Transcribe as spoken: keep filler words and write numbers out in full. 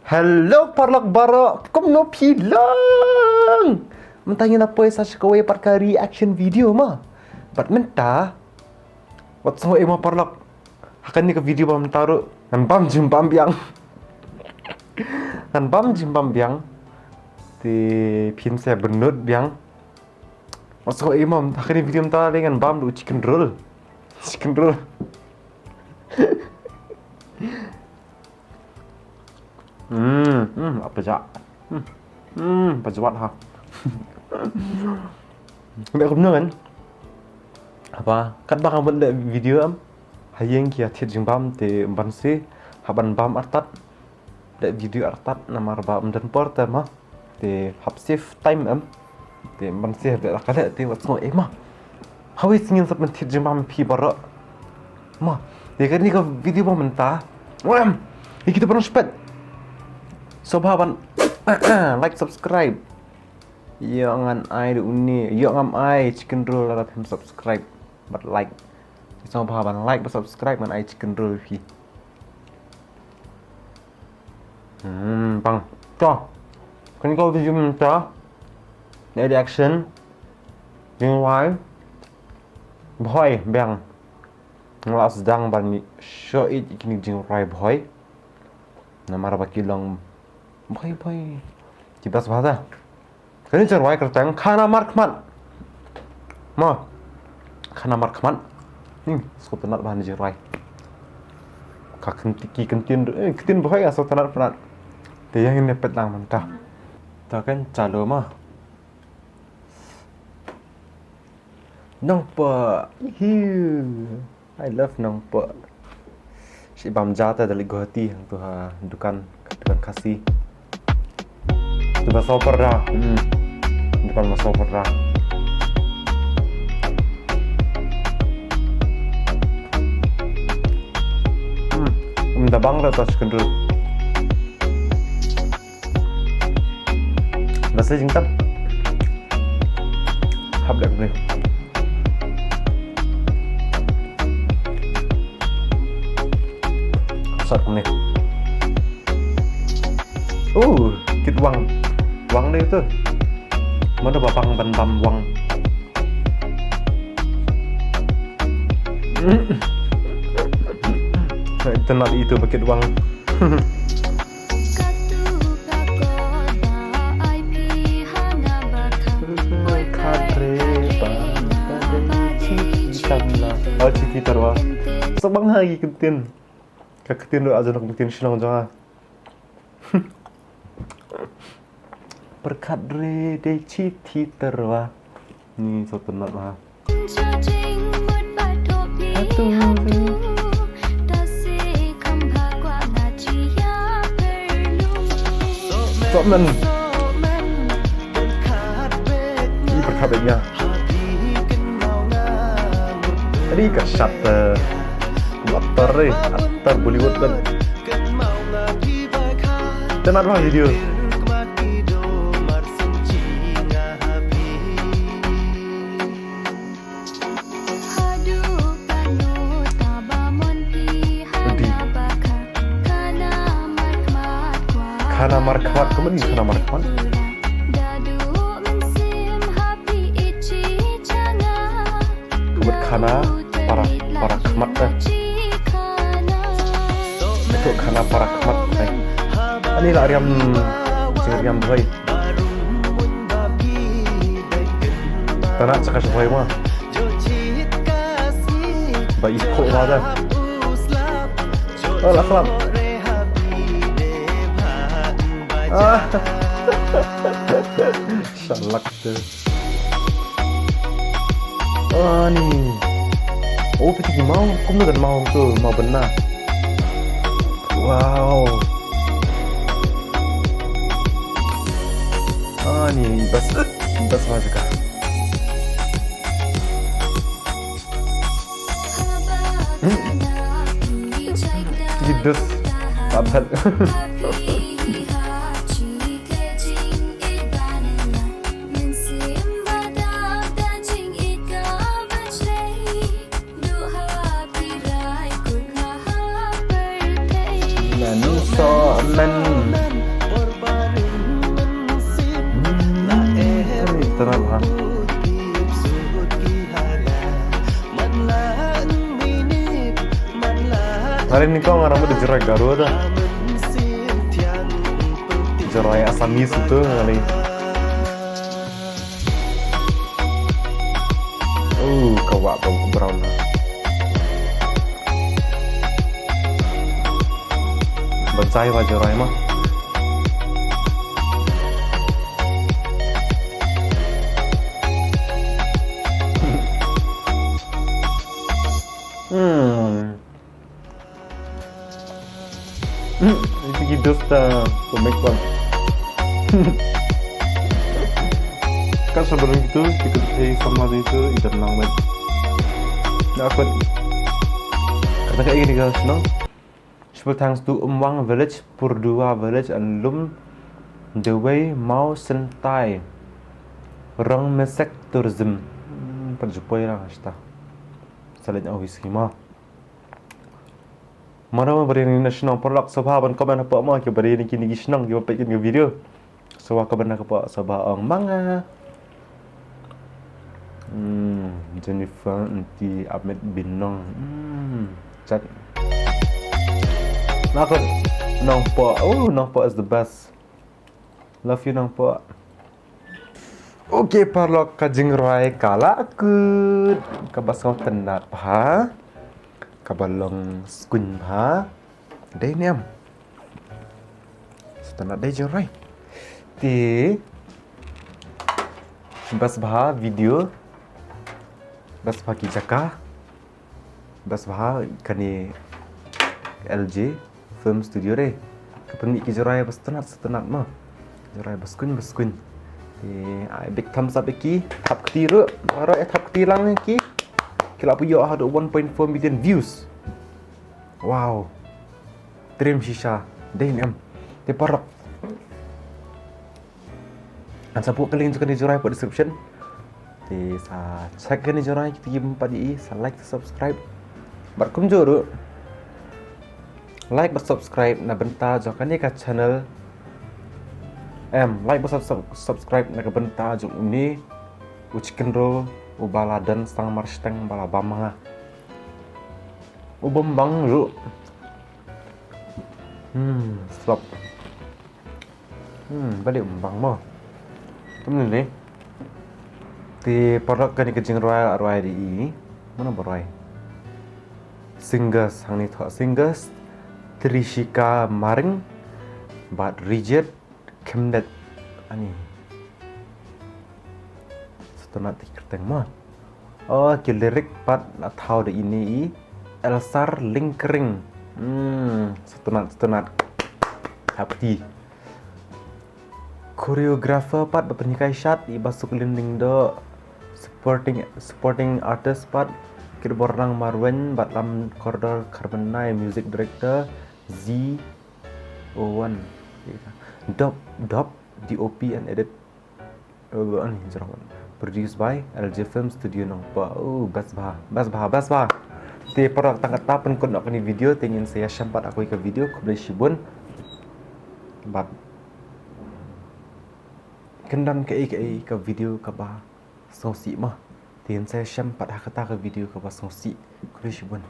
Hello paralok baroh, kumno phi long? Mynta ngin ïa poi sa sha kawei pat ka reaction video mo. Bad mynta wat sngew ei mo paralok. Ha kane ka video ba mynta ruh ngan bam jingbam biang. Ngan bam jingbam biang. Te phin sa bynnud biang. Wat sngew ei mo, ha kane video mynta lei ngan bam da u chicken roll. Chicken roll. Hmm, hmm, apa ja. Hmm, hmm, apa jwat ha. Bad kumno kan? Haba katba nga bud leh video em, ha ïing ki ïa thied jingbam te ban se, hap ban bam artat. Leh video artat namar ba ym don por te mo. Te hap save time em. Te ban se hap leh la ka leh te wat sngew ei mo. Hawei sngi ngin sa pynthied jingbam ïa phi baroh mo. Te kane ka video ba mynta. Em. Ïa kito ba nang shpet. Sngewbha ban like, subscribe. Ïoh ngan ai da une, ïoh ngam ai chicken roll lada phim subscribe bad like. Sngewbha ban like bad subscribe, ngan ai chicken roll ïa phi. Hmm, bang. To. Kane ka video mynta. Nai reaction. Jingrwai Bhoi biang. Nga la sdang ban ïoh ïa kine ki jingrwai Bhoi. Namar ba ki long Bhoi, Bhoi. Ki best bha ta. Kane jingrwai kyrteng Khana Markhmat. Mo. Khana Markhmat. Hmm, sngewtynnat bha ne jingrwai. Ka kynti-, ki ktien, eh, ktien Bhoi ka sngewtynnat bha. Te ïa ngin ïa peit lang mynta. Ta kan chalu mo. Nongpoh. Hiu. I love Nongpoh. Shi bam ja ta da leit Guwahati hangtu ha dukan, dukan Khasi. Tu ba saw parda. Hmm. Dukan ba saw parda. Hmm. Um da bang da ta chicken roll. Ba sa jingtap. Hap dak ni. Sat ni. Oh, kit wang. Wang ni tu. Mana ba bang ban bam wang. Internet itu ba kit wang. Khadre ba, ba de chi tam la. Oh, chi ki tarwa. Sa bang ha ki ktien. Ka ktien ruh ajo na ktien shnong jong nga. Pyrkhat re dei chi thi tyrwa. Ni sngewtynnat bha. Atu re. Sohmynn. Ï pyrkhat beit ïa nga. Adi ka shat, eh, actor re, actor Bollywood kan. Tynnat bha video. Adi. Khana Markhmat, kumne Khana Markhmat. Ka mut khana para, para khmat, eh. Ka mut khana para khmat, eh. Ani la riam, jingriam Bhoi. Tana chaka Bhoi ma. Ba i kho ba da. Oh, la salam. Ah. Shalak. Ani. Oh, phi tip ki maw, kumno don maw tu, maw bynna. Wow. Ani, bas, bas ma jaka. Hmm. Ki dus. Pat pat. Nanu sohmynn. Nari ni kong arang ba da jirai Garo da. Jirai Assamese itu ngali. Uh, kawak ka brown. Bacai wa jirai ma. Hmm. Hmm, ito ki dos ta ko mek pa. Ka sa barang ito, ki kut thei samla dito, ito nang met. Na kot. Kata ka ini ka shnong. Special thanks to Umwang Village, Purdua Village, and Lum Dewei Mau Sentai. Rong Mesek Tourism. Hmm, pat jupoi rang hasta. Salin awis hima. Mano bari ni na shnong paralok sngewbha ban comment hapoh mo ki bari ni kini ki shnong ki ba peit kini ki video. Sngewbha comment hapoh sngewbha ong manga. Hmm, Jennifer Enti Ahmed Binong. Hmm, chat. Nakon Nongpoh. Oh, Nongpoh is the best. Love you Nongpoh. Okay paralok ka jingrwai ka la kut kaba sngewtynnat bha. Kaba long skuin bha. Dei ne em. Sngewtynnat dei jingrwai. Te best bha video. Best bha ki jaka. Best bha kane L J Film Studio re. Ka pynmih ki jingrwai ba sngewtynnat sngewtynnat mo. Jingrwai ba skuin ba skuin. Te ai big thumbs up ïa ki. Thap kti ruh. Baroh ïa thap kti lang ïa ki. Ki la pynïoh haduh one point four million views. Wow. Trim shisha. Dei ne em. Te paralok. Ngan sa buh ka link jong kane ka jingrwai hapoh description. Te sa check kane ka jingrwai kita ki bym pat ïohi sa like sa subscribe. Bad kumjuh ruh like bad subscribe na bynta jong kane ka channel. Em, like bad sub- sub- subscribe na ka bynta jong une u chicken roll uba la don sdang mar shiteng ba la bam ma nga. U bym bang ruh. Hmm, slop. Hmm, balei um bang mo. Kumne ne. Te paralok kane ka jingrwai la rwai da i. Mano ba rwai? Singers, hangne thoh singers. Trishika Maring bad Reject Khymdet. Ani. Sngewtynnat te ki kyrteng mo. Oh, ki lyric pat la thaw da ine i Elsar Lyngkring. Hmm, sngewtynnat, sngewtynnat. Thap kti. Choreographer pat ba pynhikai shad i Basuklin Lyngdoh. Supporting supporting artist pat Kirbornang Marwein bad Lamkordor Kharbynai, music director Z O one. Dub dub D O P and edit. Oh, ani jrong. Produced by L J Film Studio Nongpoh. Oh, best bha, best bha, best bha. Te paralok tang kata pynkut noh kane ka video te ngin sa ïashem pat ha kawei ka video, khublei shibun. Bad kyndan kaei kaei ka video kaba sngewsih mo. Te ngin sa ïashem pat ha kata ka video kaba sngewsih. Khublei shibun.